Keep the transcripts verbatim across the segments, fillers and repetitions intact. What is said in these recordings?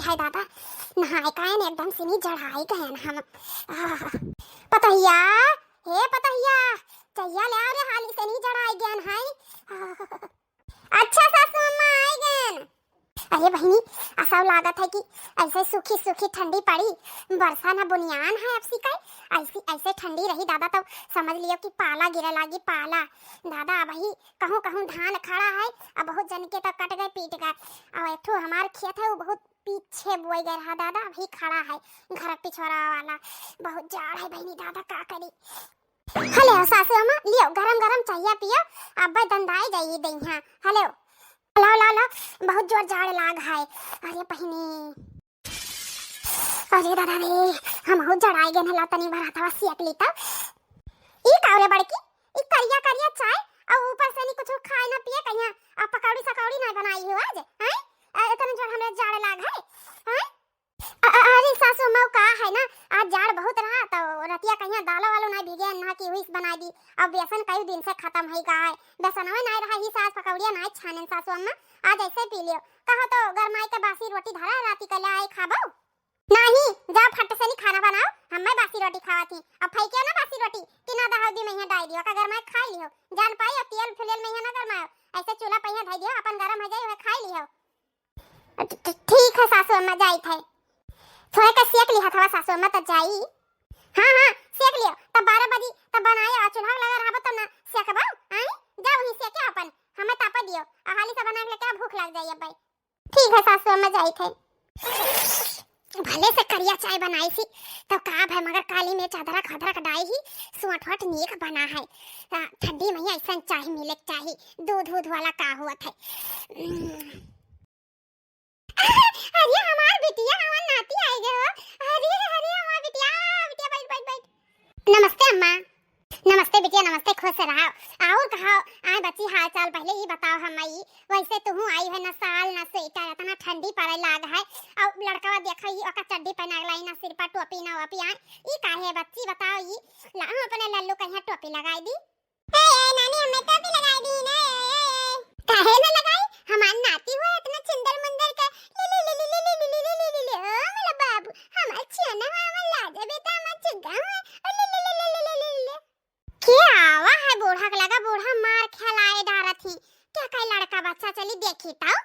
हाय दादा, नहाए कायन एकदम से नहीं जड़ाई गयन हम। आह, पतहिया, हे पतहिया, चहिया ले आ रे, हाली से नहीं जड़ाई गयन है। आह, अच्छा सासू अम्मा, आई गयन। अरे बहिनी, असौ लागत है कि ऐसे सूखी सूखी ठंडी पड़ी, बरसा ना बुनियान है अब सिकाई, ऐसी ऐसे ठंडी रही दादा, तब समझ लियो कि पाला गिरे लागी, पाला। दादा, अबही कहूँ कहूँ धान खड़ा है, अब बहुत जन के तो कट गए, पीट गए। और एक ठो हमार खेत है, वो बहुत पीछे बोई गए रहा दादा, अभी खड़ा है घर पिछोरा वाला। बहुत जाड़ है बहिनी दादा, का करी। हले हो सासू अम्मा, लियो गरम गरम चाहिया पियो, अब दंदाई जाई दहिया। हले हो, लाओ, लाओ, लाओ, बहुत जोर जाड़ लाग है। अरे बहिनी, अरे दादा रे, हम बहुत जड़ाई गए हैं, ला तनी भर हथवा सियक ली तब। ई का रे बड़की, ई करिया करिया चाय, और ऊपर से नहीं कुछ खाए ना पिए, कहिया आ पकौड़ी सकौड़ी नहीं बनाई हो आज, हैं? आ, इतने जोर हमें जाड़ लाग है, हैं? अ-, अ-, अरे सासू अम्मा, का है ना, आज जाड़ बहुत रहा, तो रतिया कहिया दालो वालो नहीं भिगे, ना कि हुई बना दी। अब बेसन कई दिन से खत्म है गा है, बेसनवे नहीं रहा, ही सास पकौड़िया नहीं छानन सासू अम्मा, आज ऐसे पी लियो। कहो तो गरमाई के बासी रोटी धरा, राती के ले आए खाबो। नहीं, जा फट से नहीं खाना बनाओ, हम मैं बासी रोटी खावा थी। अब फेंकियो ना बासी रोटी, कि ना दहाउदी में यहाँ डाल दियो, का गरमाए खा लियो, जान पाई और तेल फुलेल में यहाँ ना गरमाओ, ऐसे चूल्हा पे यहाँ धर दियो, अपन गरम हो जाए, वह खा लियो। ठ-, ठ-, ठीक है सासू अम्मा, जाई थे। थोड़े का सेक लिहा था सासू अम्मा, तब जाई। हाँ, हाँ, सेक लियो, तब बारह बजी तब बनाए, और चूल्हा लगा रहबो तब ना सेकबो, आई? जा वहीं सेके अपन, हमें तापा दियो, और हाली से बना के लेके आ, भूख लग जाई अब भाई। ठीक है सासू अम्मा, जाई थे। भले से करिया चाय बनाई थी, तो का भाई, मगर काली में चादरा खदरा कडाई ही, सोट वोट नीक बना है। आ, ठंडी में ही ऐसा चाय मिले के चाही, दूध दूध वाला का हुआ थे। अरे हमार बिटिया, हमार नाती आई गए हो। अरे, अरे हमार बिटिया, बिटिया बैठ, बैठ, बैठ। नमस्ते अम्मा। नमस्ते बिटिया, नमस्ते, खुश रहो। और कहो, आए बच्ची, हाल चाल पहले ही बताओ हम आई। वैसे तुहू आई है ना साल ना स्वेटर, इतना ठंडी पड़े लाग है। और लड़कवा देखो, ई ओका चड्डी पहना गला, ई ना सिर पर टोपी ना वोपी, आए ई काहे बच्ची, बताओ ई। लाओ अपने लल्लू कहिया टोपी लगाई दी। ए, ए, नानी, हमें टोपी लगाई दी ना, ए, ए, ए। काहे ना लगाई? हमार नाती हुआ इतना चिंदर मुंदर के, ले, ले, ले, ओ मेरा बाबू, हमार छियाना हुआ, हमार लाजा बेटा, हमार चुग्गा हुआ, ओ ले, ले, ले। के आवा है बूढ़ा के लगा, बूढ़ा मार खेलाए डारत ही। क्या कहे लड़का बच्चा, चली देखी ताऊ।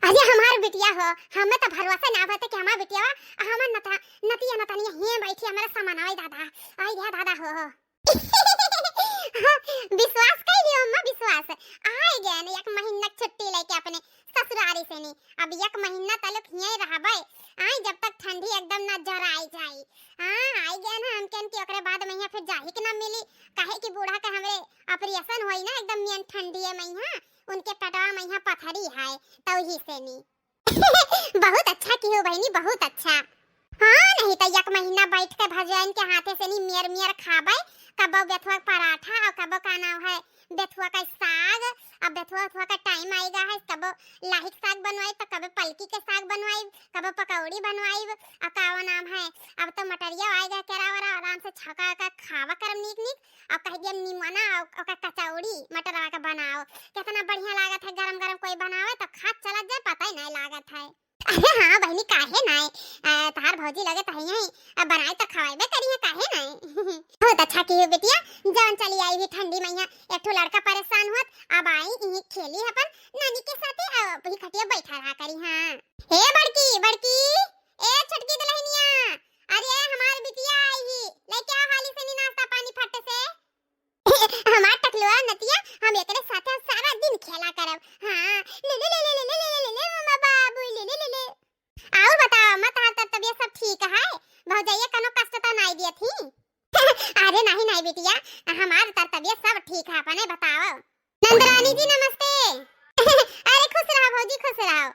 अरे हमार बिटिया हो, हमें तो भरोसा ना होता कि हमार बिटिया, हमार नता-, नतिया नतनिया हिये बैठी, हमारा सामान आई दादा, आई रे दादा हो, हो। विश्वास कर लियो अम्मा, विश्वास। आए गए न एक महीना छुट्टी लेके अपने ससुरारी से नी। अब एक महीना तलक हिये रहबे। आई जब तक ठंडी एकदम ना जराई जाई। हाँ, आई गए ना हम कहन कि ओकरे बाद में यहाँ फिर जाही के ना मिली। काहे कि बूढ़ा के हमरे operation होई ना एकदम मेन ठंडिये में यहाँ। उनके पेटवा में यहाँ पथरी है, तो ही से नी। बहुत अच्छा किहो बहिनी, बहुत अच्छा। हाँ, नहीं तो एक महीना बैठ के भजन के हाथे से नी मेर मेर खाबे, कबो बेथुआ के पराठा और कबो का नाम है बेथुआ का साग। अब बेथुआ उथुआ का time आएगा है, कबो लाही के साग बनवाई तो कबो पलकी के साग बनवाई, कबो पकौड़ी बनवाई, और का नाम है, अब तो मटरिया आएगा केरा वरा, आराम से छौंका का खावा करम नीक नीक। और कह दिया निमना और ओकर कचौड़ी मटरवा के बनाओ, कितना बढ़िया लागत है, गरम गरम कोई बनावे तो खात चलत जाए, पता ही नहीं लागत है। अरे हाँ बहिनी, काहे नाय? अ, तहार भौजी लगे त हइये, अब बनाए त खवाइबे करिहे, काहे नाय? बहुत अच्छा किहो बिटिया, जवन चली आई ही ठंडी मइया, एक ठो लड़का परेशान होत, अब आई इही खेली अपन नानी के साथे, अब ही खटिया बैठा रहा करी। हाँ, हे बड़की, बड़की, ए छोटकी दुल्हनिया, अरे हमार बिटिया आई ही, लेके आओ हाली से नी नाश्ता पानी फट से। हमार टकलुआ नतिया, हम एकरे साथे सारा दिन खेला करब। हाँ, ले, ले, ले, मम्मा बाबू, ले, ले, ले, ले। और बताओ, अम्मा, तहार तब तबियत सब ठीक है? भौजैया कनो कष्ट तो नाई दियत ही? अरे नहीं, नहीं बिटिया, हमार तब तबियत सब ठीक है, अपने बताओ। नंदरानी जी नमस्ते। अरे खुश रहो भौजी, खुश रहो।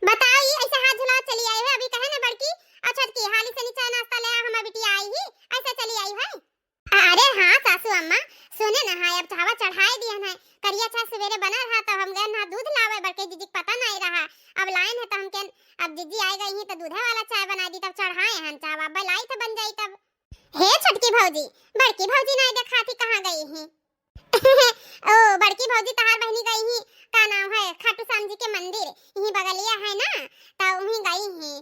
बताओ, ये ऐसे हाथ झुला चली आई है, अभी कहे ना बड़की, अच्छा की हाली से नीचे नाश्ता ले आ, हमार बिटिया आई ही, ऐसे चली आई है। अरे हाँ सासू अम्मा, सुने न है, अब चावा चढ़ाए दिहन है, करिया चाह सवेरे बना रहा, तब हम गए ना दूध लावे, बड़के जीजी के पता नहीं रहा, अब लाइन है तो हम कहन, अब जीजी आए गई ही तो दूधे वाला चाय बना दी, तब चढ़ाए हन चावा, अब लाई तो बन जाई तब। हे छोटकी भौजी, बड़की भौजी नहीं देखा थी, कहाँ गई ही? ओ बड़की भौजी तहार बहिनी गई ही, का नाम है, खाटू श्याम जी के मंदिर, यही बगलिया है ना, तो वहीं गई ही।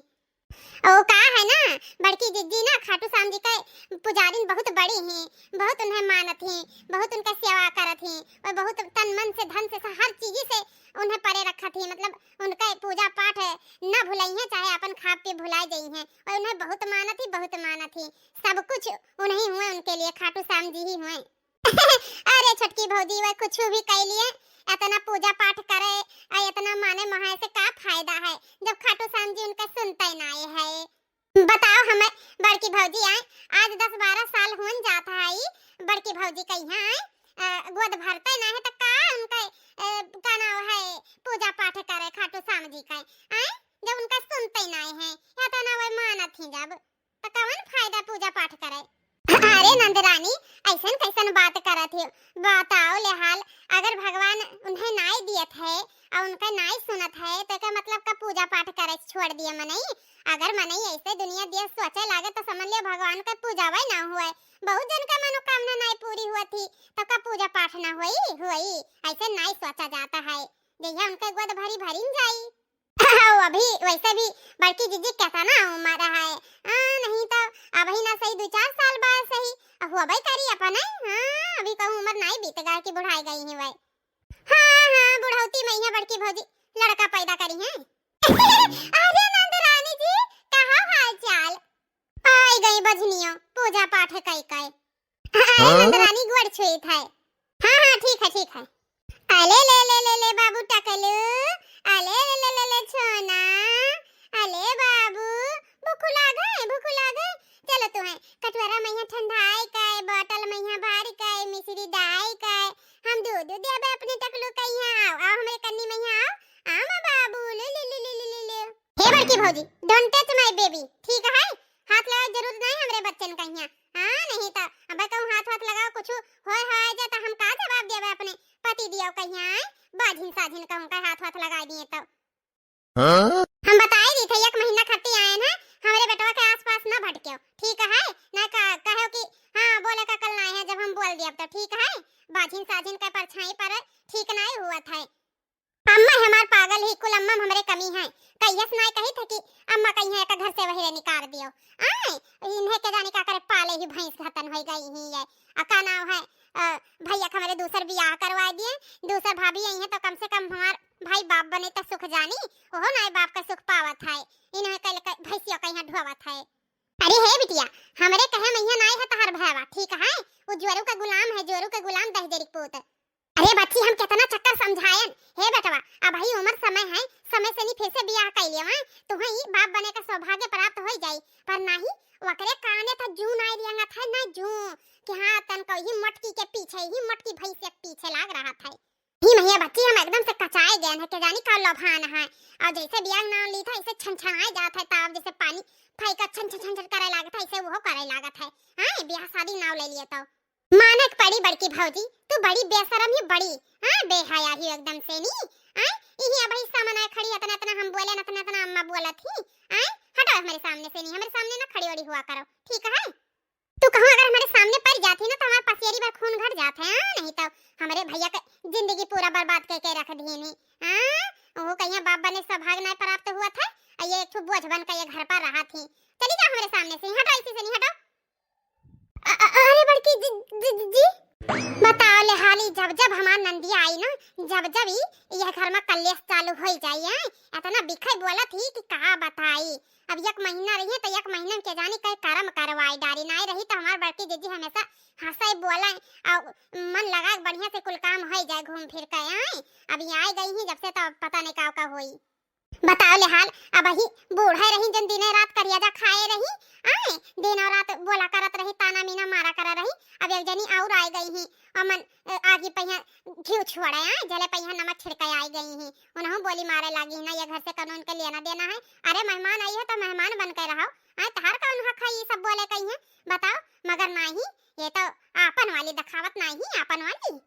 ओ का है ना, बड़की जिज्जी ना खाटू श्याम जी के पुजारिन बहुत बड़ी ही, बहुत उन्हें मानत ही, बहुत उनका सेवा करत ही, और बहुत तन मन से, धन से, हर चीज से उन्हें परे रखत ही। मतलब उनका पूजा पाठ न भुलइहें, चाहे अपन खा पी भुलाए जइहें, और उन्हें बहुत मानत ही, बहुत मानत ही। सब कुछ उन्हीं हुए उनके लिए, खाटू श्याम जी ही हुए। अरे छोटकी भौजी, वह कुछ भी कह लिए, इतना पूजा पाठ करे और इतना माने महाए से का फायदा है, जब खाटू श्याम जी उनका सुनते नाए है। बताओ हमें बड़की भौजी आए, आज दस बारह साल हुन जात है, बड़की भौजी कहिया आए, अ, गोद भरते ना है तो का उनका, अ, का नाम है, पूजा पाठ करे खाटू श्याम जी का, आए जब उनका सुनते नाए है, या तो ना वह मानत ही जब, तो कवन फायदा पूजा पाठ करे? अरे नंदरानी, ऐसन कैसन बात करत हो? बताओ ले हाल, अगर भगवान उन्हें नाई दियत है और उनका नाई सुनत है, तो का मतलब का पूजा पाठ करे छोड़ दिए मनई? अगर मनई ऐसे दुनिया दिया सोचे लागे, तो समझ लियो भगवान का पूजावे ना हुए। बहुत जन का मनोकामना नाई पूरी हुआ थी, तो का पूजा पाठ ना हुई? हुई, ऐसे नाई सोचा जाता है। जहिया उनका गोद भरी भरिन जाई। अभी वैसे भी बड़की जिज्जी कैसा ना उम्र है, आ, नहीं तो अबही ना सही दो चार साल बाद सही हुआ भाई करी अपन है। हाँ, अभी कहूँ उम्र नाई बीत गया कि बुढ़ाई गई है वह। हाँ, हाँ, बुढ़ौती में ही है बड़की भौजी, लड़का पैदा करी है। अरे नंदरानी जी, कहा हाल चाल? आई गई बजनियो, पूजा पाठ कई कई। अरे हाँ? नंदरानी गोड़ छुई था। हाँ, हाँ, ठीक है, ठीक है। अले ले ले ले ले बाबू टकलू, अले ले ले ले ले छोना, अले बाबू, भूख लागे, भूख लागे। चलो तुहें कटोरा में यहाँ ठंडाई काए, बोतल में यहाँ भर काए, मिश्री डाई काए, हम दूध देबे अपने टकलू का यहाँ। आओ, आओ हमरे कन्नी में यहाँ आओ, आओ माँ बाबू, ले ले ले ले ले ले ले। हे बड़की भौजी, don't touch my baby, ठीक है? हाथ लगाए जरूरत नहीं हमरे बच्चन का यहाँ। हाँ, नहीं तो अब कहूँ हाथ वाथ लगाओ, कुछ होए हो आ जाए तो हम का जवाब देबे अपने पति दियो कहिया आए, बाझिन साझिन कहूँ का हाथ वाथ लगा दिए तो। हाँ? हम बताई दी थे, एक महीना खातिर आए हैं, हमरे बेटवा के आसपास ना भटक्यो, ठीक है? ना का, कहो कि हाँ, बोले का कल ना है, जब हम बोल दिया तो ठीक है, बाझिन साझिन के परछाई पर ठीक नहीं हुआ था। अम्मा हमार पागल ही, कुल अम्मा में हमरे कमी है। कहियस नाय कही थे कि अम्मा कहीं है, एक घर से वही निकाल दियो। आए, इन्हें के जाने का करे, पाले ही भैंस घतन होई गई ही है। आ का नाम है, अ, भैया के हमरे दूसर बियाह करवा दिए, दूसर भाभी आई है तो कम से कम हमार भाई बाप बने तो सुख जानी, ओहो नाय बाप का सुख पावत है। इन्हें कल क-, भैंसियों का यहाँ ढोवत है। अरे हे बिटिया, हमरे कहे मैया नाय है तहार भैया, ठीक है? वो जोरू का गुलाम है, जोरू का गुलाम दहजरी पूत। अरे बच्ची, हम कितना चक्कर समझायन। हे बेटवा, अबही उम्र समय है, समय से नहीं फिर से बियाह कर लियो, हैं? तुम्हें ही बाप बने का सौभाग्य प्राप्त हो जाई, पर नहीं, वकरे काने तो जू नाय रियंगत है, ना जू, कि हाँ, तन को ही मटकी के पीछे, ही मटकी भैंस के पीछे लाग रहा था। ही मैया बच्ची, हम एकदम से कचाए गए हैं, के जानी का लोभान है, और जैसे बियाह नाम ली था, ऐसे छन छनाए जात है, ताव जैसे पानी फेंका छन छन छन छन करे लागत है, ऐसे वो करे लागत है। हाँ, बियाह शादी नाव ले लिए तो। माने के पड़ी बड़की भौजी, तू बड़ी बेशरम ही बड़ी, हाँ, बेहया ही एकदम से नी, हाँ, इही अबही सामने खड़ी, इतना, इतना हम बोले, इतना, इतना अम्मा बोलत ही, हाँ, हटो हमारे सामने से नी, हमारे सामने ना खड़ी उड़ी हुआ करो, ठीक है? तू कहूँ अगर हमारे सामने पड़ जाती ना तो हमारे पसेरी भर खून घट जात है, हाँ, नहीं तो हमारे भैया के जिंदगी पूरा बर्बाद करके रख दिए नी, हाँ, वो कहिया बाप बने सौभाग्य ना प्राप्त हुआ था, और ये एक ठो बोझ बन के ये घर पर रहा थी, चली जा हमारे सामने से, हटो इसी से नी, हटो। अ-, अ-, अरे बड़की जी, जी, जी, जी। बताओ ले हाली, जब जब हमार नंदिया आई ना, जब जब ई यह घर में कलेश चालू होई जाई है, इतना बिखर बोलत ही कि का बताई। अब एक महीना रही है तो एक महीना के जानी कई करम करवाई डारी, नाई रही तो हमार बड़की जीजी हमेशा हंसे बोले और मन लगा के बढ़िया से कुल काम होई जाए घूम फिर के। आई अब ये आई गई ही जब से तो पता नहीं का का होई। बताओ ले हाल, अबही बूढ़े रही जन दिने रात करिया जा खाए रही, आए दिन और रात बोला करत रही, ताना मीना मारा करा रही। अब एक जनी और आए गई ही, अमन, अ, आगी पहिया घिउ छुआड़े आए, जले पहिया नमक छिड़के आए गई ही, उन्हों बोली मारे लागी ही ना, ये घर से कौनो इनके लेना देना है। अरे मेहमान आई है तो मेहमान बन के रहो, आए तहार कौन हक है ये सब बोले कही है, बताओ। मगर नाही, ये तो आपन वाली दिखावत नाही, आपन वाली।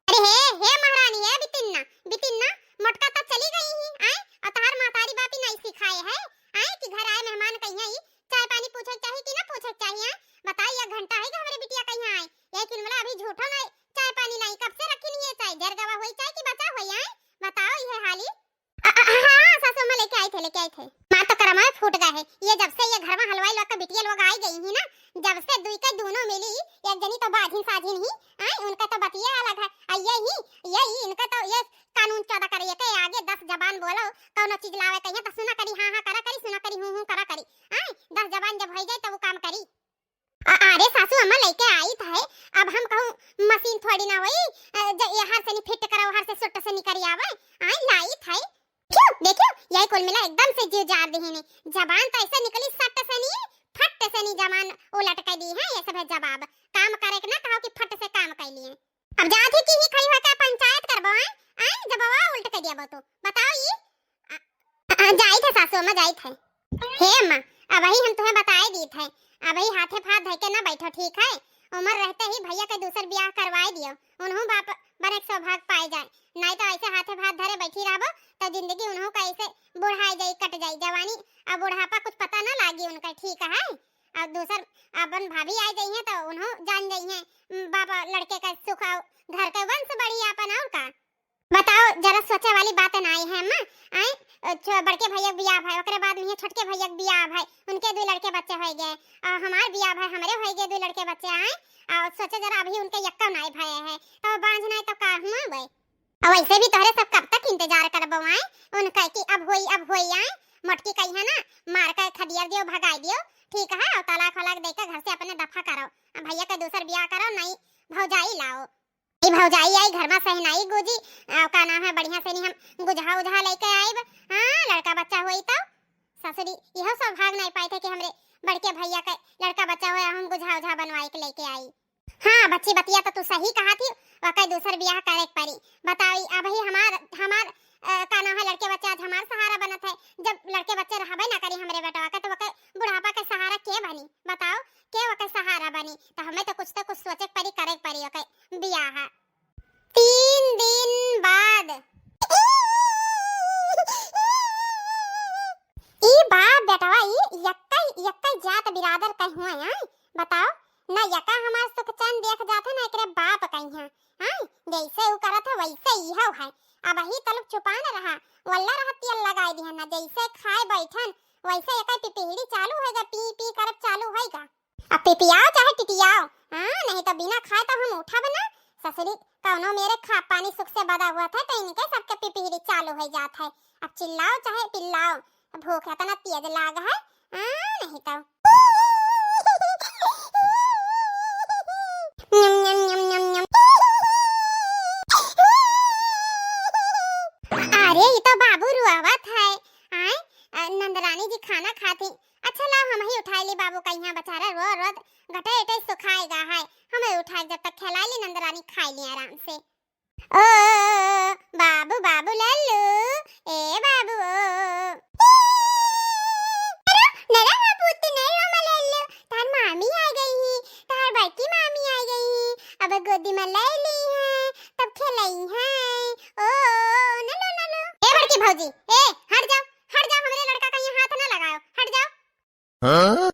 अरे हे, हे महारानी, हे बितिन्ना, बितिन्ना, मोटका तो चली गई ही, आए, और तहार महतारी बापी नहीं सिखाए है, आए, कि घर आए मेहमान कहिया ही, चाय पानी पूछे के चाही कि ना पूछे के चाही, आए? बताई, एक घंटा है कि हमरे बिटिया कहिया आए, लेकिन बोला अभी झूठो नहीं, चाय पानी लाई, कब से रखी नहीं है चाय, जर गवा हुई चाय कि बचा हुई, आए? बताओ, ये हाली। अ, अ, हाँ, हाँ, सासू अम्मा लेके आई थे, लेके आई थे। माँ तो करमाए फूट गए है। ये जब से ये घर में हलवाई लोग का बिटिया लोग आई गई ही ना, जब से दुई का दूनो मिली, एक जनी तो बाझिन साझिन ही, आए, उनका तो बतिये अलग है। आ ये ही, ये ही, इनका तो ये कानून चौदह करे, ये के आगे दस जबान बोलो, कौनो चीज लावे कहिए तो सुना करी, हाँ हाँ करा करी, सुना करी, हूँ हूँ करा करी। आए, दस जबान जब हो जाए तब वो काम करी। अ-, अरे सासू अम्मा लेके आई थे, अब हम कहूँ मशीन थोड़ी ना होई, अ, ज-, ये हर से नहीं फिट करो, हर से सुट से नहीं करी आवे, आई लाई थे। क्यों? देखियो, यही कुल मिला एकदम से जीव जार देही ने। जबान तो ऐसे निकली सट से नहीं, फट से नहीं जबान उलट के दी है, ये सब है जवाब। काम करे के ना कहो कि फट से काम कर लिए। अब जात ही की ही खड़ी होकर पंचायत करबो, आए? आए, जब वो उल्ट कर दिया वो तो। बताओ ये। अ, अ, जाइत है सासू अम्मा, जाइत है। हे अम्मा, अबही हम तुम्हें बताए दीत है, अबही हाथे फाथ धइ के ना बैठो, ठीक है? उम्र रहते ही भैया के दूसर ब्याह करवाए दियो, उन्हों बाप बने के सौभाग्य पाए जाए, नहीं तो ऐसे हाथे फाथ धरे बैठी रहबो तो जिंदगी उन्हों का ऐसे बुढ़ाई जाई, कट जाई। जवानी और बुढ़ापा कुछ पता ना लागी उनका, ठीक है? और दूसर अपन भाभी आ जाई है तो उन्हों जान जाई है, बाप लड़के का सुख और घर के वंश बढ़ी अपन, और का? बताओ, जरा सोचे वाली बात ना आई है अम्मा। आए, अ, छ-, बड़के भैया के बियाह भाई, ओकरे बाद में ये छोटके भैया के बियाह भाई, उनके दो लड़के बच्चे हो गए, और हमार बियाह भाई, हमरे हो गए दो लड़के बच्चे। आए, और सोचे जरा, अभी उनके यक्का नाई भय है, तो बांझ नाई तो का हुआ बे? और वैसे भी तोहरे सब कब तक इंतजार करबो आए उनका कि अब होई, अब होई। आए, मोटकी कही है ना, मार के खदिया दियो, भगाई दियो, ठीक है, और तलाक वलाक दे के घर से अपने दफा करो, भैया के दूसर बियाह करो, नई भौजाई लाओ। ई भौजाई आई घर में सहनाई गूंजी, आ, का नाम है, बढ़िया से नहीं हम गुझा उझा लेके आइब। हाँ, लड़का बच्चा होई तो ससुरी इहो सौभाग नहीं पाए थे कि हमरे बड़के भैया के लड़का बच्चा होए, हम गुझा उझा बनवाए के लेके आई। हाँ बच्ची, बतिया तो तू सही कहा थी, वकै दूसर बियाह करे के पड़ी। बताओ, ई अबही हमार, हमार, अ, का नाम है, लड़के बच्चे आज हमार सहारा बनत है। जब लड़के बच्चे रहबे ना करी हमरे बेटवा के, तो वकै बुढ़ापा के सहारा के बनी? बताओ, के वकै सहारा बनी? तो हमें तो कुछ, तो कुछ सोचे के पड़ी, करे के पड़ी वकै बियाह। तीन दिन बाद। ई बाप बेटवा, ई यक्कै, यक्कै जात बिरादर कहीं हुआ है, बताओ, ना यका हमार सुख चैन देख जात है, ना एकरे बाप कहीं है। हाँ, जैसे ऊ करत है, वैसे इहो है। अबही तलक चुपान रहा, वल्ला रहा तेल लगाई दिहन ना, जैसे खाए बैठन, वैसे एकर पिपिहड़ी चालू होइगा, पी पी करब चालू होइगा। अब पिपियाओ चाहे टिटियाओ, हाँ, नहीं तो बिना खाए तो हम उठब ना। ससुरी, कौनो मेरे खा पानी सुख से बदा हुआ था, तो इनके सबके पिपिहड़ी चालू हो जात है। अब चिल्लाओ चाहे पिल्लाओ, भूख इतना तेज लाग है, हाँ, नहीं तो। न्यम, न्यम, न्यम, न्यम, न्यम। अरे, ई तो बाबू रुआवत है। आय, अ, नंदरानी जी खाना खाती। अच्छा, लाओ, हम ही उठाई ली बाबू का, यहाँ बेचारा रो रो गटे एटे सुखाएगा है। हम ही उठाए, जब तक खिलाई ली नंदरानी, खाई ली आराम से। ओ बाबू, बाबू लल्लू, ए बाबू ओ। नरा बाबू, तू नहीं रो मलल्लू, तार मामी आ गई ही, तार बड़की मामी आ गई ही, अब गोदी में ले ली है, तब खेलई है। ओ, नलो, नलो। ए बड़की भौजी, ए, हट जाओ, हट जाओ, हमरे लड़का का यहाँ हाथ ना लगाओ, हट जाओ। हाँ?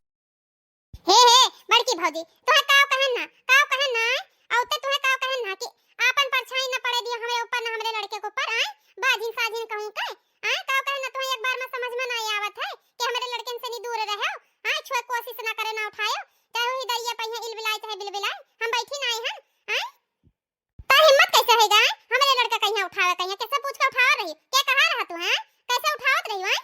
हे, हे, बड़की भौजी, तोहे काव कहन ना, काव कहन ना, आय? औते तोहे काव कहन ना कि आपन परछाई न पड़े दियो हमरे ऊपर, ना हमरे लड़के के ऊपर, आय? बाझिन साझिन कहूँ के, आय? काव कहन ना, तोहे एक बार में समझ में ना आवत है कि हमरे लड़कन से नी दूर रहो, आय? छुए कोशिश ना करे, ना उठायो, चाहे वही दरिया पहिया इलबिलाई, चाहे बिलबिलाई, हम बैठी ना आए हैं, आय? तो हिम्मत कैसे होइगा, आय? हमरे लड़का कहिया उठावे, कहिया कैसे पूछ के उठावा रही, के कहा रहा तू, हैं? कैसे उठावत रही, आय?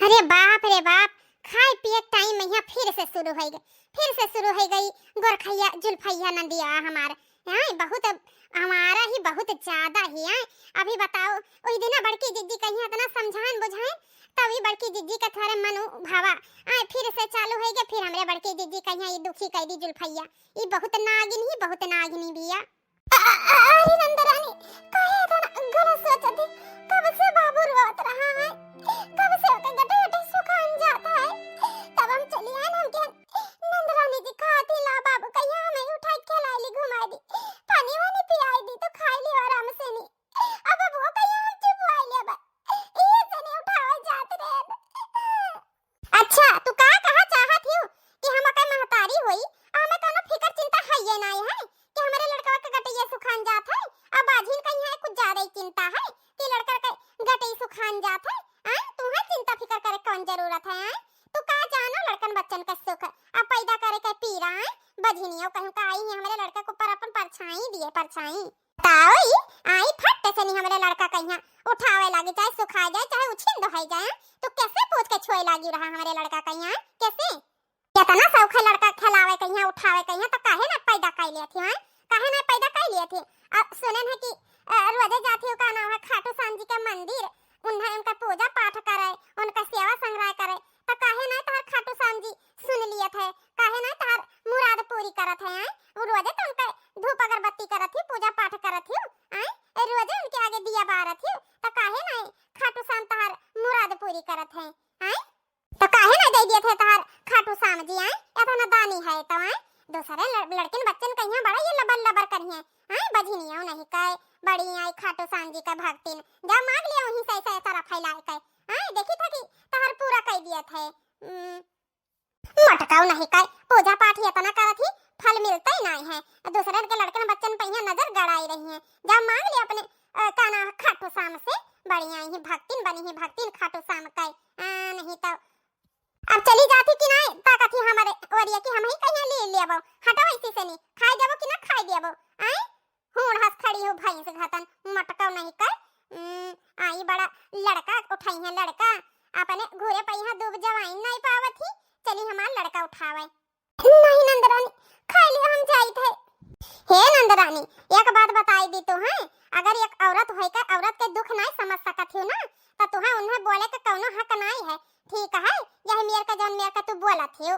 अरे बाप रे बाप, खाए पिए टाइम में यहाँ फिर से शुरू हो गई, फिर से शुरू हो गई गोरखैया जुल्फैया नंदिया हमार। हाँ, बहुत हमारा ही बहुत ज्यादा ही है। अभी बताओ, वही दिना बड़की जिज्जी कहीं इतना समझान बुझाएं, तब ये बड़की जिज्जी का थोड़े मन भावा, आए फिर से चालू हो गया, फिर हमरे बड़की जिज्जी कहीं ये दुखी कर दी जुल्फैया, ये बहुत नागिन ही बहुत नागिनी बिया। अ-, अ-, अरे नंदरानी, काहे इतना गलत सोचत है? कब से बाबू रोत रहा है, कब से ओके गटे गटे सुखान जाता है, तब हम चली आए ना, हमके नंदरानी जी खाती ला बाबू कहिया हमें उठाई के खिलाई ली, घुमाई दी, पानी वानी पियाई दी तो खाई ली आराम से नी। अब वो कहिया हम चुपवाई ले बा, ये से नी उठावा जात रहे। अच्छा, तू का कहा चाहत हियो कि हम ओकर महतारी होई, आ हमें कौनो फिकर चिंता है ये नाई है कि हमरे लड़कवा के गटैया सुखान जात है, आ बाझिन कहीं है कुछ ज्यादा ही चिंता है कि लड़का के गटई सुखान जरूरत है, आए? तू का जानो लड़कन बच्चन के सुख, अब पैदा करे के पीरा, आए? बझिनियो कहूँ का आई है हमरे लड़का के ऊपर अपन परछाई दिए, परछाई। ताओ ई आई फट से नहीं हमरे लड़का कहिया उठावे लागी, चाहे सुखाए जाए, चाहे उछिन दोहाई जाए, तो कैसे पूछ के छुए लागी रहा हमरे लड़का कहिया, कैसे? केतना शौक है लड़का खेलावे कहिया, उठावे कहिया, तो काहे ना पैदा कर लिया थी, हैं? काहे ना पैदा कर लिया थी? अब सुने हैं कि, अ, रोजे जाती हो, का नाम है, खाटू श्याम जी के मंदिर, उन्हें उनका पूजा पाठ करे, उनका सेवा संग्रह करे, तो काहे ना तोहर खाटू श्याम जी सुन लिए थे, काहे ना तोहर मुराद पूरी करत है, हैं? वो रोजे तो उनका धूप अगरबत्ती करत ही, पूजा पाठ करत ही, हैं? ए, रोजे उनके आगे दिया बारत ही, तो काहे ना खाटू श्याम तोहर मुराद पूरी करत है, हैं? तो काहे ना दे दिए थे तोहार खाटू श्याम जी, आए? इतना दानी है तो, आए? दूसरे लड़-, लड़किन बच्चन कहिया बड़ा ये लबर लबर करिए, आए? बझिनियो नहीं कहे, बड़ी आई खाटू श्याम जी का भक्तिन, जा मांग लिया वहीं से ऐसा ऐसा रफैला के, आए? देखी था कि तोहार पूरा कर दिए थे। हम्म, मटकाऊ नहीं कहे, पूजा पाठ ये इतना करत ही, फल मिलता ही नहीं है। दूसरे के लड़कन बच्चन पहिया नजर गड़ाई रही है, जा मांग लिया अपने, अ, का नाम, खाटू श्याम से। बड़ी आई ही भक्तिन, बनी ही भक्तिन खाटू श्याम के, अ, नहीं तो अब चली जाती कि नाई, ताकत ही हमारे ओरिया की हम ही कहीं ले लेबो। हटो ऐसी से नहीं, खाई देबो कि ना खाई देबो? आए? हूँ हंस खड़ी हो भैंस घतन, मटकाऊ नहीं कर। उम, आई बड़ा लड़का उठाई है लड़का, अपने घूरे पई है दूब जवाइन नहीं पावत ही, चली हमार लड़का उठावे। नहीं नंदरानी, खाई लिया हम जाइत है। हे नंदरानी, एक बात बताई दी तो है, अगर एक औरत होइके औरत के दुख नहीं समझ सकत हो ना, तो तुहे उन्हें बोले के कौनो हक नहीं है, ठीक है? यही मेर का जौन मेर का तू बोलत हो।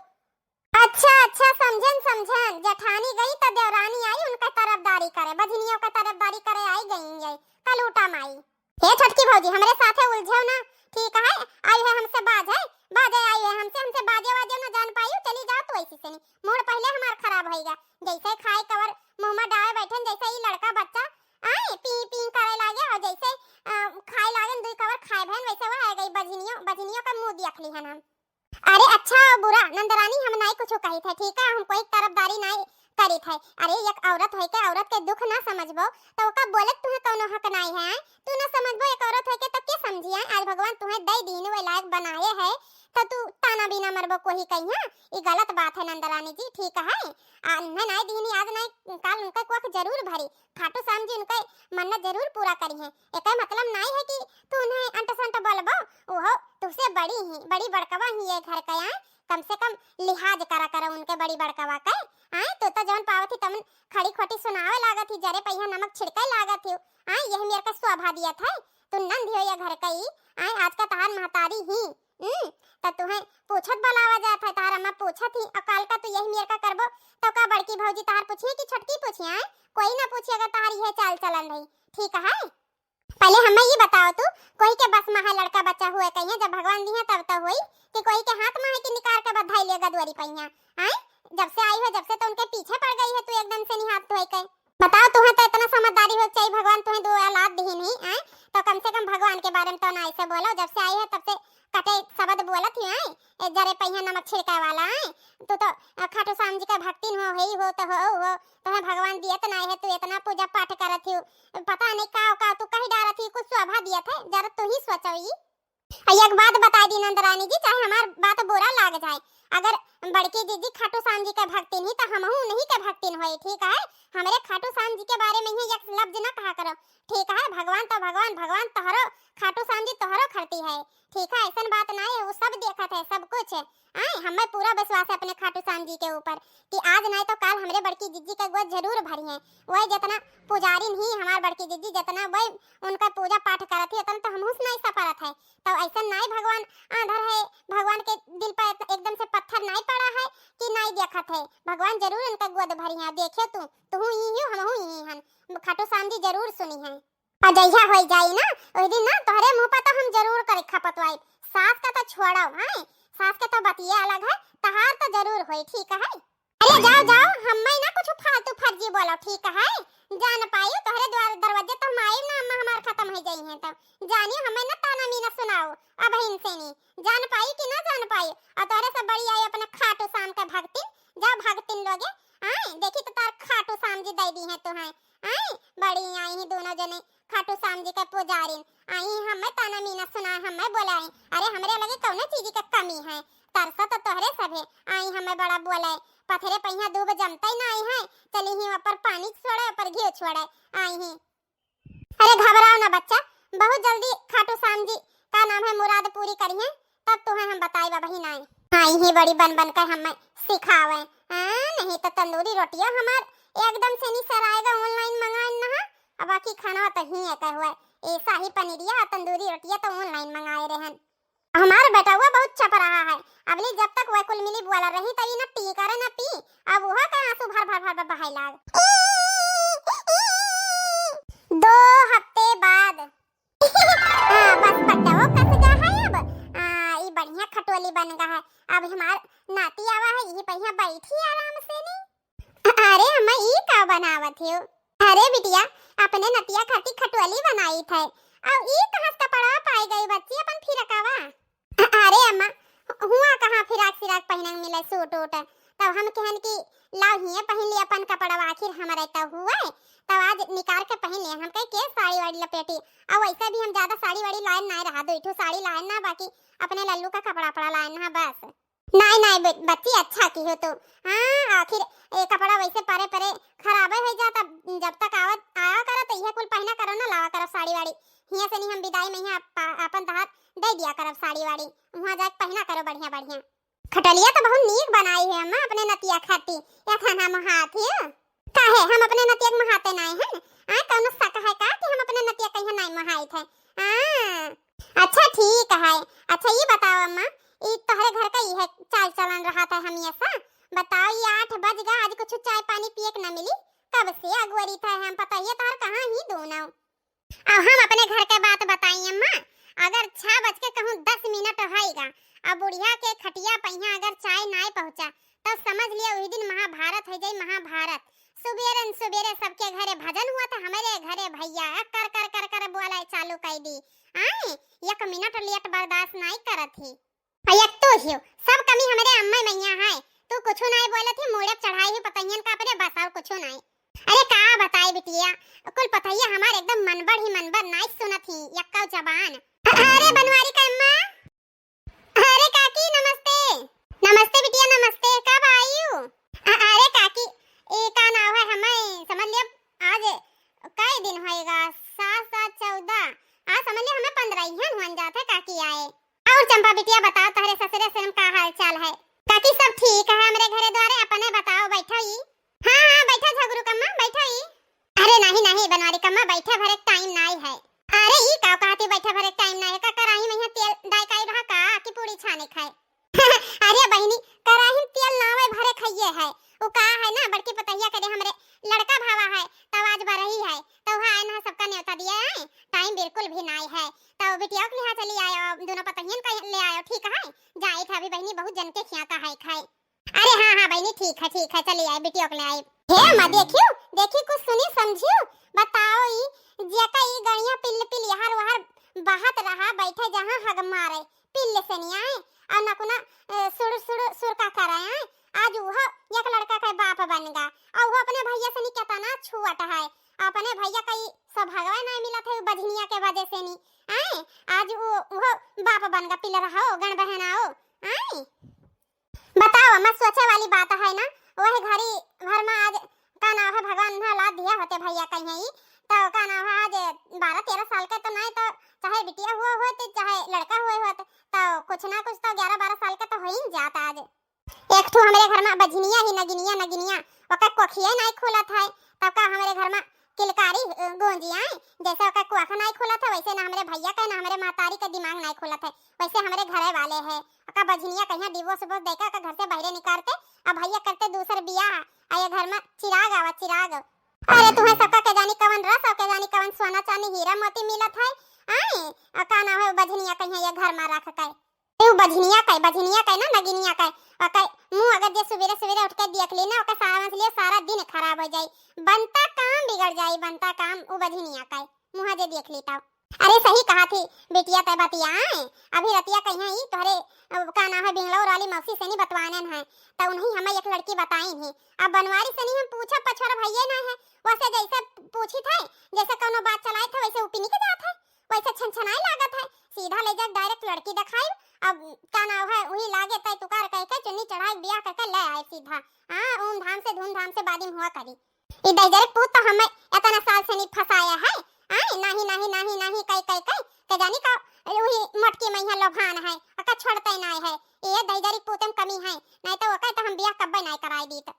अच्छा, अच्छा, समझन, समझन। जेठानी गई त देवरानी आई उनका तरफदारी करे, बझनियों का तरफदारी करे आई गई है कलूटा माई। हे छोटकी भौजी, हमरे साथे उलझो ना, ठीक है? आई है हमसे बाजे, बाजे आई है हमसे, हमसे बाजे वाजे ना जान पाई, चली जाओ तू ऐसी से नहीं। मूड पहले हमार खराब होइगा, जैसे खाए कवर मुंह में डावे बैठन, जैसे ही लड़का बच्चा आए पी पी करे लागे और जैसे, अ, खाए लागन दुई कवर खाए भैन, वैसे वह आ गई बझनियों, बझनियों का मुंह दियखली हन हम। अरे अच्छा और बुरा नंदरानी, हम नाई कुछ कही थे, ठीक है? हम कोई तरफदारी नाई करी थे। अरे एक औरत होइके औरत के दुख ना समझबो तो ओका बोले तुहे कौनो हक नाई है, आय? तू ना समझबो एक औरत होइके तो के समझी, आय? आज भगवान तुहे दई दीन वे लायक बनाए है, तो तू ताना बीना मरबो कोही कहिया? ई गलत बात है नंदरानी जी, ठीक है? आ, उन्हें नाई दीनी आज नाई काल उनका कोख जरूर भरी, खाटू श्याम जी उनका मन्नत जरूर पूरा करी है। एकर मतलब नाई है कि तू उन्हें अंट संट बोलबो, ओहो तुझसे बड़ी ही, बड़ी बड़कवा ही ये घर का, आय? कम से कम लिहाज करा करो उनके बड़ी बड़कवा के, आय? तू तो जौन पावत ही तमन खड़ी खोटी सुनावे लागत ही, जरे पहिया नमक छिड़के लागत ही, आय? यही मेर का शोभा दियत है, तू नंद हो ये घर का ही, आय? आज का तहार महतारी ही, हम्म, त तुहे पूछत बुलावा जात है, तहार अम्मा पूछत ही, और काल का तू यही मेर का करबो, तो का बड़की भौजी तहार पूछिए कि छोटकी पूछिए, आय? कोई ना पूछिए अगर तहार यह चाल चलन रही, ठीक है? पहले हमें ये बताओ तू, कोई के बस में है लड़का बच्चा हुए कहिए, जब भगवान दी है तब तो हुई, कि कोई के हाथ में है कि निकाल के बधाई ले गदवरी पहिया, आय? जब से आई हो जब से तो उनके पीछे पड़ गई है तू एकदम से नहीं हाथ धोए के। बताओ, तुहे तो इतना समझदारी हो चाहिए, भगवान तुहे दो औलाद दी नहीं, आय? तो कम से कम भगवान के बारे में तो ना ऐसे बोलो, जब से आई है तब से कटे शब्द बोलत ही, आय? ए जरे पहिया नमक छिड़काए वाला, आय? तू तो, अ, खाटू श्याम जी का भक्तिन हो, है ही हो तो हो, हो, तुहे भगवान दियत ना है, तू इतना पूजा पाठ करत ही, पता नहीं का का तू कही डारत ही, कुछ शोभा दियत है, जरा तू ही सोचो ई। आ एक बात बता दी नंदरानी जी, चाहे हमार बात बुरा लाग जाए, अगर बड़की जीजी खाटू श्याम जी के भक्तिन ही तो हमहू उन्हीं के भक्तिन होए, ठीक है? हमरे खाटू श्याम जी के बारे में ही एक लफ्ज ना कहा करो, ठीक है? भगवान तो भगवान, भगवान तोहरो, खाटू श्याम जी तोहरो खरती है, ठीक है? ऐसन बात नहीं है, वो सब देखत है, सब कुछ है। आए, हमें पूरा विश्वास है अपने खाटू श्याम जी के ऊपर कि आज नहीं तो काल हमरे बड़की जीजी के गोद जरूर भरी है। वही जितना पुजारिन ही हमार बड़की जीजी, जितना वही उनका पूजा पाठ करत ही, उतना तो हमहू से नहीं सपरत है। तो ऐसा नाई भगवान आंधर है, भगवान के दिल पर एकदम से पत्थर नाई पड़ा है कि नाई देखत है, भगवान जरूर इनका गोद भरी है। देखे तू, तुहू ही हो, हमहू ही हन, खाटू श्याम जी जरूर सुनी है। और जहिया होई जाई ना, ओही दिन ना तोहरे मुंह पर तो हम जरूर करे खपतवाई। सास का तो छोड़ो, हैं? सास के तो बतिये अलग है, तहार तो जरूर होई, ठीक है? अरे जाओ, जाओ, हम्मे ना कुछ फालतू फर्जी बोलो, ठीक है? जान पाई, तोहरे द्वार दरवाजे तो हम आइब ना, अम्मा हमार खत्म हो जाई हैं तो। जानियो, हमें ना ताना मीना सुनाओ, अब इनसे नहीं। जान पाई कि ना जान पाई? और तोहरे से बड़ी आई अपने खाटू श्याम के भक्तिन, जाओ भक्तिन लोगे, आए, देखी तो तार खाटू श्याम जी दे दी हैं तुहें, आए, बड़ी आई ही दोनों जने, खाटू श्याम जी के पुजारिन, आई हमें ताना मीना सुनाए, हमें बोलाए। अरे हमरे लगे कौनो चीज के कमी है, तरसा तो तोहरे सभे, आई हमें बड़ा बोले, पथरे पहिया दूब जमते ना आई है, चली ही ऊपर पानी छोड़े, ऊपर घी छोड़े, आई ही। अरे घबराओ ना बच्चा, बहुत जल्दी खाटू श्याम जी का नाम है मुराद पूरी करिहे, तब तुम्हें हम बताई बहिन आई। आई ही बड़ी बन बन के हमें सिखावे, हाँ, नहीं तो तंदूरी रोटियां हमार एकदम से नहीं सराएगा, online मंगाए ना, अब बाकी खाना तो ही है कहुए, ए शाही पनीरिया और तंदूरी रोटियां तो online मंगाए रहन। हमार बेटउआ बहुत चपराहा है, अबली जब तक वह कुल मिली बोला रही तब ई न टी करे न पी, अब उहा के आंसू भर भर भर भर बहाए लाग। दो हफ्ते बाद। हाँ, बस पट्टवो कस गा है अब। आ, ई बढ़िया खटोली बन गा है। अब हमार नाती आवा है, यही पहिया बैठी आराम से नी। अरे अम्मा, ई का बनावत हो? अरे बिटिया, अपने नतिया खातिर खटोली बनाई थे। अब ई कहाँ से कपड़ा पाई गई बच्ची अपन फिरकावा? अरे अम्मा, हुआ कहाँ फिराक सिराक पहिने मिले सूट उट? तब हम कहन कि लाओ हिये पहिन ली अपन कपड़वा, आखिर हमरे तो हुए। तब आज निकार के पहिन लिए। हम कहे के साड़ी वाड़ी लपेटी, और वैसे भी हम ज्यादा साड़ी वाड़ी लाए ना रहा, दो ठो साड़ी लाए ना, बाकी अपने लल्लू का कपड़ा पड़ा लाए ना बस। नाई, नाई बे-, बच्ची, अच्छा किहो तू। हाँ, आखिर ए कपड़ा वैसे परे परे खराबे होइ जाता, जब तक आवत, आया करो तो इहे कुल पहिना करो ना, लावा करो साड़ी वाड़ी। हियाँ से नहीं हम विदाई में यहाँ आपा-, आपन तहार दे दिया करब साड़ी वाड़ी, वहाँ जाके पहिना करो बढ़िया बढ़िया। खटलिया तो बहुत नीक बनाई है अम्मा अपने नतिया खाती, या खाना मोहात हियो? काहे, हम अपने नतिया के मोहाते नाई हैं? आय, कौनो शक है का कि हम अपने नतिया कहीं नाई मोहाइत है? हाँ, अच्छा ठीक है। अच्छा ये बताओ अम्मा, ई तोहरे घर का ई है चाल चलन रहा था हमेशा? बताओ, ये आठ बज गा, आज कुछ चाय पानी पिए के न मिली? कब से अगुअरी था हम, पता ही है तोहर कहाँ ही दोनों। अब हम अपने घर के बात बताई अम्मा, अगर छह बज के कहूँ दस मिनट होइगा, अब बुढ़िया के खटिया पहिया अगर चाय नाय पहुँचा, तब समझ लिया वही दिन महाभारत हो जाई, महाभारत। सुबेरे न सुबेरे सबके घरे भजन हुआ था, हमारे घरे भैया कर कर कर कर बोला चालू कर दी। आए, एक मिनट लेट बर्दाश्त नाय करत ही। आ एक तो हियो, सब कमी हमरे अम्मा मैया है। तू कुछो नाय बोलत ही, मूड़े चढ़ाई ही पतहियन का अपने, बस और कुछो नाय। अरे का बताई बिटिया, कुल पतहिया हमार एकदम मनबढ़ ही मनबढ़, नाय सुनत ही यक्का जबान। अरे बनवारी का अम्मा, अरे काकी नमस्ते। नमस्ते बिटिया नमस्ते, कब आयु? अ-, अरे काकी, ए का नाव है, हमें समझ लिया आज कई दिन होएगा, सात सात चौदह, आज समझ लिया हमें पन्द्रह ही हुन जात है काकी आए। और चंपा बिटिया बताओ, तोहरे ससुरे से का हाल चाल है? काकी सब ठीक है हमरे घरे द्वारे, अपने बताओ, बैठो ई। हाँ, हाँ, बैठो झगरू कम्मा, बैठो ई। अरे नहीं, नहीं, बनवारी कम्मा, बैठे भरे टाइम नाई है। अरे ई का कहती, बैठे भरे टाइम नाई है? का कराही में यहाँ तेल डाय काई रहा का कि पूड़ी छाने खाए? अरे बहिनी, कराही में तेल नावे भरे खाइए है। उ का है ना, बड़की पतहिया करे हमरे लड़का भावा है, तब आज बरही है, तो वहाँ आए ना सबका न्योता दिया है, टाइम बिल्कुल भी नाई है। तो बिटिया के यहाँ चली आयो, दोनों पतहियन का ले आयो, ठीक है? जाए थे अभी बहिनी, बहुत जन के खिया का है खाए। अरे हाँ, हाँ बहिनी, ठीक है, ठीक है, चली आए, बिटिया के ले आए। हे अम्मा, देखियो, देखी कुछ सुनी समझियो, बताओ ई जेका ई गड़िया पिल्ल पिल्ल यहाँ वहाँ बहत रहा, बैठे जहाँ हग मारे, पिल्ल से नहीं आए, और नकुना, अ, सुड़ सुड़ सुर का करे आए। आज उहो एक लड़का के बाप बन गा, और वो अपने भैया से नहीं केतना छुअट है, अपने भैया का ई सौभागवा नहीं मिलत है, उ बझनिया के वजह से नहीं आए। आज उ, उहो बाप बन गा, पिल्ल रहो, गण बहनाओ, आए। बताओ, अम्मा, सोचे वाली बात है ना। वह घड़ी भर में आज का नाम है, भगवान ने औलाद दिया होते भैया कहीं ही, तो का नाम है, आज बारह तेरह साल के तो नहीं, तो चाहे बिटिया हुआ होते, चाहे लड़का हुए होते, तो कुछ ना कुछ तो ग्यारह बारह साल के तो हो ही जाता आज। एक ठो हमरे घर में बझनिया ही नगिनिया, नगिनिया, ओकर कोखिए नहीं खुलत है, तब का हमरे घर में किलकारी, अ, गूंजी आए। जैसे ओकर कोख नहीं खुलत है, वैसे ना हमरे भैया का, ना हमरे महतारी का दिमाग नहीं खुलत है, वैसे हमरे घरे वाले है। ओका बझनिया कहिया divorce विवोर्स देके ओका घर से बाहरे निकारते, अब भैया करते दूसर बियाह, आ ये घर में चिराग आवा, चिराग। अरे तुम्हें सबका के जानी कवन रस और के जानी कवन सोना चांदी हीरा मोती मिलत है, आए, आ का नाम है, बझनिया कहिया ये घर में रख के। ए, उ बझनिया का, बझनिया का ना, नगिनिया का, ओकर मुंह अगर जे सुबेरे सुबेरे उठ के देख ली ना, ओकर सारा, समझ लियो, सारा दिन खराब हो जाई, बनता काम बिगड़ जाई, बनता काम उ बझनिया का मुंह जे देख ली तब। अरे सही कहा थी बिटिया तै बतिया, आए अभी रतिया कहिया ई तोहरे, अ, का नाम है, बेंगलौर वाली मौसी से नहीं बतवानन है, तो उन्हीं हमें एक लड़की बताइन है। अब बनवारी से नहीं हम पूछा, पछोरा भइये ना है, वैसे जैसे पूछी थे, जैसे कौनो बात चलाए थे, वैसे उपिनी के जात है, वैसे छनछनाए लागत है। सीधा ले जाके direct लड़की देखाई। अब का नाम है, वही लागे तय तुकार कह के चुन्नी चढ़ाए बियाह करके ले आए सीधा। हाँ, ऊमधाम से धूमधाम से बादिम हुआ करी। ई दहिजरी पूत तो हमें इतना साल से नहीं फंसाया है। आए, नहीं, नहीं, नहीं, नहीं, कई, कई, कई, के जानी का, वही मोटकी मैया लोभान है, अका छोड़ते नहीं है। ये दहिजरी पूत में कमी है, नहीं तो ओके तो हम बियाह कब्बे नहीं कराई दीत।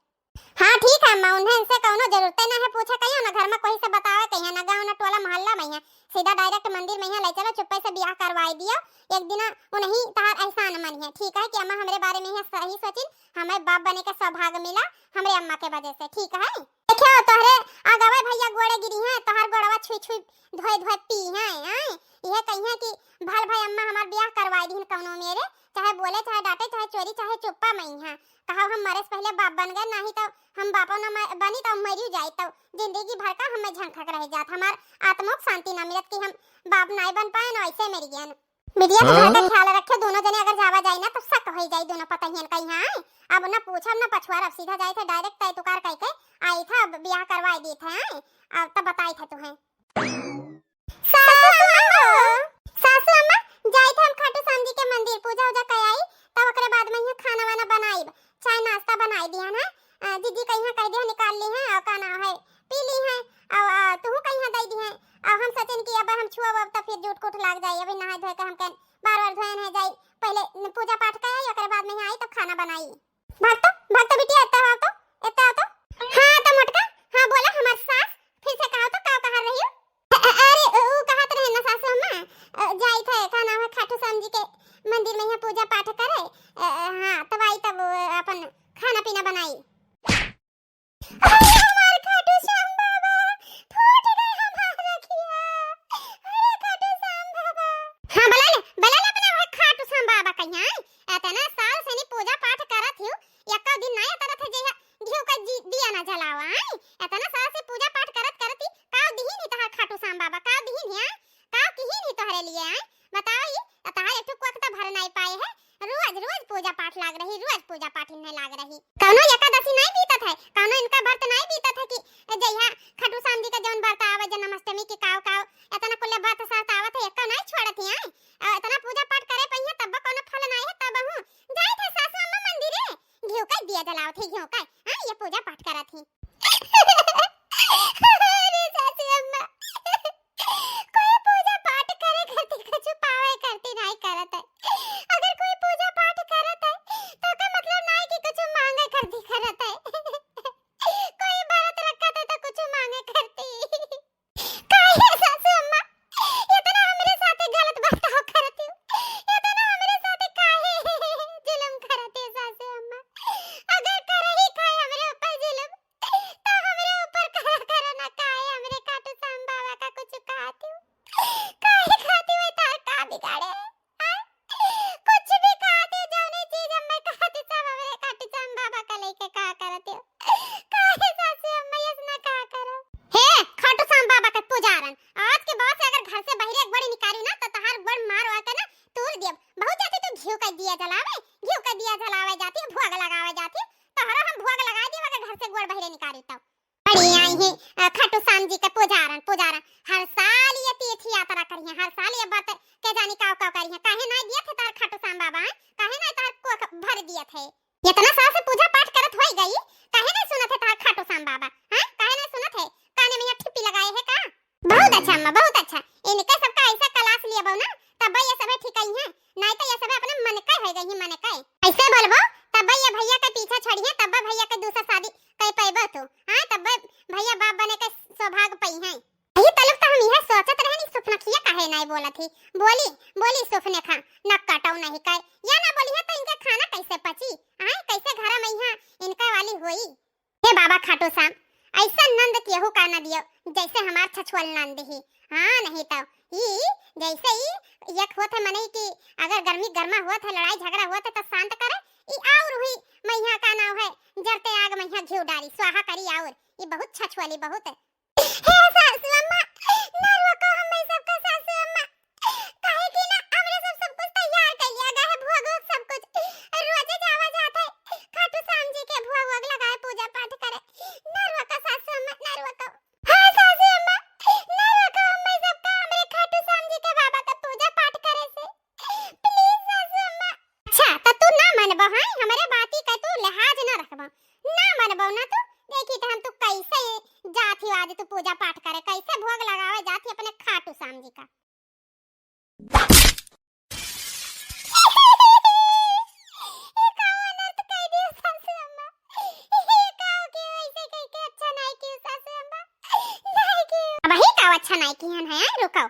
हाँ, ठीक है अम्मा, उन्हें इनसे कौनो जरूरते ना है पूछे, कहियो ना घर में कोई से बतावे, कहियो ना गाँव ना टोला मोहल्ला में है, सीधा direct मंदिर में यहाँ ले चलो, चुप्पे से बियाह करवाई दियो। एक दिन उन्हीं तहार एहसान मनिहैं, ठीक है कि अम्मा हमरे बारे में यहाँ सही सोचिन, हमें बाप बने के सौभाग्य मिला हमरे अम्मा के वजह से, ठीक है। देखियो तोहरे आगवे भइया गोड़े गिरी हैं, तोहर गोड़वा छुई छुई धोए धोए पी हैं, हैं? यह कहिए कि भल भाई अम्मा हमार बियाह करवाई दीन कौनो मेरे, चाहे बोले, चाहे डांटे, चाहे चोरी, चाहे चुप्पा मई हैं। कहा हम मरे से पहले बाप बन गए, नहीं तो हम बापो न म-, बनी तो मरियो जाई, तो जिंदगी भर का हमें झंखक रह जात, हमार आत्मों को शांति ना मिलत कि हम बाप नाई बन पाए न ऐसे मर गए। बिटिया के घर का हाँ? ख्याल रखे, दोनों जने अगर जावा जाई ना तो शक हो जाई दोनों पतहियन का यहाँ। अब ना पूछब ना पछुआर, अब सीधा जाई थे direct तय तुकार कह के आई था, अब बियाह करवाई दी थे, हैं? अब तब बताई थे तुम्हें। सासू अम्मा, सासू अम्मा, जाई थे हम खाटू श्याम जी के मंदिर, पूजा उजा कर आई, तब ओकरे बाद में यहाँ खाना वाना बनाई, चाय नाश्ता बनाई दिया ना। अ, दीदी कहिया कह दिया निकाल ली हैं, और का नाम है, पी ली हैं, और, अ, तुहू कहिया दे दी हैं। और हम सोचेन कि अब हम छुअब, अब तो फिर जूठ कूठ लाग जाई, अभी नहाए धोए के हमके बार बार धोए नहीं जाई, पहले न पूजा पाठ करे आई, ओकरे बाद में यहाँ आई तब खाना बनाई। भक्तो, भक्तो बिटिया, एत्ता आओ तो, एत्ता आओ तो। हाँ तो मोटका, हाँ बोला हमार सास, फिर से कहो तो का कहा रही हो? अ-, अ-, अरे, उ कहत रहे ना सासू अम्मा, अ, जाई थे, का नाम है, खाटू श्याम जी के मंदिर में यहाँ पूजा पाठ करे, अ, अ, हाँ, तब आई, तब, अ, अपन खाना पीना बनाई। अरे हमार खाटू श्याम बाबा, फूट गए हमार रखिया। अरे खाटू श्याम बाबा। हाँ, बुला ले, बुला ले अपने वह खाटू श्याम बाबा का यहाँ। इतना साल से नहीं पूजा पाठ करत हियो, यक्का दिन ना उतरत है, जहिया घिउ का जी-, दिया ना जलावा, आय? इतना साल से पूजा पाठ करत करत ही, काव दिहिन ही तहार खाटू श्याम बाबा, काव दिहिन ही, आय? काव किहिन ही तोहरे लिए, आय? बताओ ई, तहार एक ठो कोख त भर नाई पाए है, रोज रोज पूजा पाठ लाग रही, रोज पूजा पाठ इन्हें लाग रही। कौनो एकादशी नाई बीतत है, कौनो इनका व्रत नाई बीतत है कि जहिया खाटू श्याम जी का जौन व्रत आवे, जन्माष्टमी की काव काव, इतना कुल व्रत साथ आवत है, एक्का नाई छोड़त ही, आय? और इतना पूजा पाठ करे पहिया तब कौनो फल नाई है, तब हूँ जाए थे सासू अम्मा मंदिरे, घिउ का दिया जलावत ही, घिउ का, हाँ, ये पूजा पाठ करत ही। अरे सासू अम्मा, कोई पूजा पाठ करे करती कुछ पावे करती नाई करत है। अगर कोई पूजा पाठ करत है, तो का मतलब नाई कि कुछ मांगे करती करत है। कोई व्रत रखत है तो कुछ मांगे करती। काहे सासू अम्मा, इतना हमरे साथे गलत बर्ताव करत हो? इतना हमरे साथे काहे जुलुम करत हो सासू अम्मा? अगर करही खाए हमरे ऊपर जुलुम, तो हमरे ऊपर करा, करा ना, काहे हमरे खाटू श्याम बाबा का कुछ कहत हो? काहे खाती हुए तार का बिगाड़े? हाँ? कुछ भी कहत हो, जौने चीज हमें कहत हो, सब हमरे खाटू श्याम बाबा का लेके का करत हो? काहे सासू अम्मा, ये ना का करो? हे खाटू श्याम बाबा के पुजारन, आज के बाद से अगर घर से बहिरे एक बड़ी निकालू ना, तो तहार बड़ मार वार के ना तूर दियब। बहुत जाती तू घिउ का दिया जलावे, घिउ का दिया जलावे जाती है, भोग लगावे जाती है, तोहरो हम भोग लगा दियब अगर घर से गोड़ बहिरे निकालू तब। बड़ी आई ही, अ, खाटू श्याम जी के पुजारन, पुजारन। हर साल ये तीर्थ यात्रा करिहैं, हर साल ये व्रत के जानी काव काव करिहैं। काहे नाई दियत है तार खाटू श्याम बाबा, हैं? काहे नाई तार कोख भर दियत है? इतना साल से पूजा पाठ करत होई गई, काहे नाई सुनत है तार खाटू श्याम बाबा, हैं? काहे नाई सुनत है? काने में यहाँ ठिप्पी लगाए है का? बहुत अच्छा अम्मा, बहुत अच्छा। इनके सबका ऐसा class लियबो ना, तब ये सभे ठीक ही हैं, नाई तो ये सभे अपने मन के हो गई ही, मन के। ऐसे बोलबो, तब ये भैया के पीछा छोड़िए, तब भैया के दूसरा शादी कई पैबो तू, हाँ, तब भैया बाप बने के सौभाग्य पई हैं। यही तलक तो हम यह सोचत रहनी, सुफनखिया काहे नाई बोलत ही। बोली, बोली सुफनेखा, न कटौ नहीं कहे, या ना बोली है तो इनके खाना कैसे पची, आए, कैसे घर में यहाँ इनका वाली होई। हे बाबा खाटू श्याम, ऐसा नंद केहू का न दियो, जैसे हमार छछुअल नंद ही। हाँ, नहीं तो ई जैसे ई एक होत है मनई की, अगर गर्मी गर्मा होत है, लड़ाई झगड़ा होत है तो शांत करे, ई और हुई मैया का नाव है, जरते आग मैया घिउ डारी, स्वाहा करी और, ई बहुत छछुअली बहुत है। हे सासू अम्मा, ना रोको हमें सबका सासू हमरे बाती का तू लिहाज ना रखबा, ना मनबो ना तू। देखी त हम तू कैसे जात ही आज तू पूजा पाठ करे, कैसे भोग लगावे जात ही अपने खाटू श्याम जी का। ई का अनर्थ कह दियो सासू अम्मा? ई का हो गयो ऐसे कह के? अच्छा नाई कियो सासू अम्मा, नाई कियो। अब ही का अच्छा नाई किहन है, रुको।